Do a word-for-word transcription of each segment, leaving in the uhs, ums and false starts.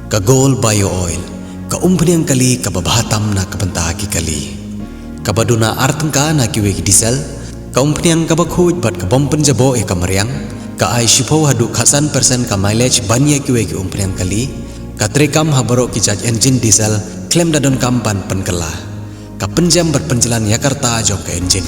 Ka Gold Bio Oil, ka umphniang kali kaba bha tam na ka bynta ki kali. Kaba duna ar tyngka na kiwei ki diesel, ka umphniang kaba khuid bad ka bym pynjaboh ïa ka mariang, ka ai shiphew haduh khatsan percent ka mileage ban ïa kiwei ki umphniang kali, ka treikam ha baroh ki jait engine diesel, khlem da donkam ban pynkylla. Ka pynjem bad pynjlan ïa ka rta jong ka engine.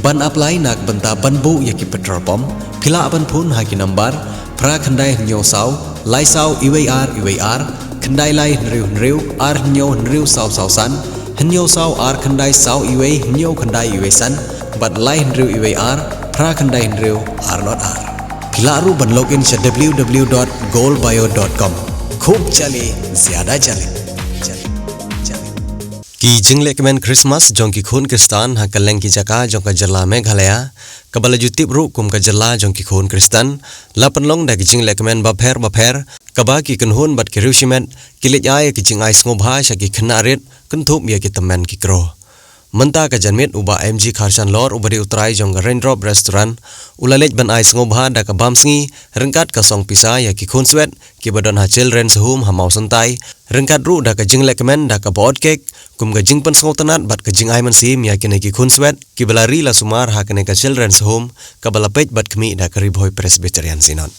Ban apply na ka bynta ban buh ïa ki petrol pump, phi lah ban phone ha ki number phra khyndai hynñiew saw, lai saw iwei ar iwei ar, khyndai lai hynriew hynriew, ar hynñiew hynriew saw saw san, hynñiew saw ar khyndai saw iwei hynñiew khyndai iwei san, bad lai hynriew iwei ar, phra khyndai hynriew, ar not ar. Phi lah ruh ban log in sha w w w dot gold bio dot com. Khub jali, zyada jali. Jali. Jali. Ki jinglehkmen Christmas jong ki khun Khristan ha kylleng ki jaka jong ka jylla Meghalaya, kaba la ju tip ruh kum ka jylla jong ki khun Khristan, la pynlong da ki jinglehkmen bapher bapher, kaba ki kynhun bad ki riewshimet ki leit ai ïa ki jingai sngewbha sha ki khynnah rit, kynthup ïa ki tymmen ki kro. Mynta ka janmiet u Bah M G Kharshanlor uba dei u trai jong ka Raindrop Restaurant, u la leit ban ai sngewbha da ka bam sngi, ryngkat ka song pisa ïa ki khun swet, kiba don ha Children's Home ha Mawsyntai, ryngkat ruh da ka jinglehkmen da kaba ot kek, kum ka jingpynsngewtynnat bad ka jingai mynsiem ïa kine ki khun swet, kiba la ri la sumar ha kane ka Children's Home, kaba la peit bad khmih da ka Ri Bhoi Presbyterian Synod.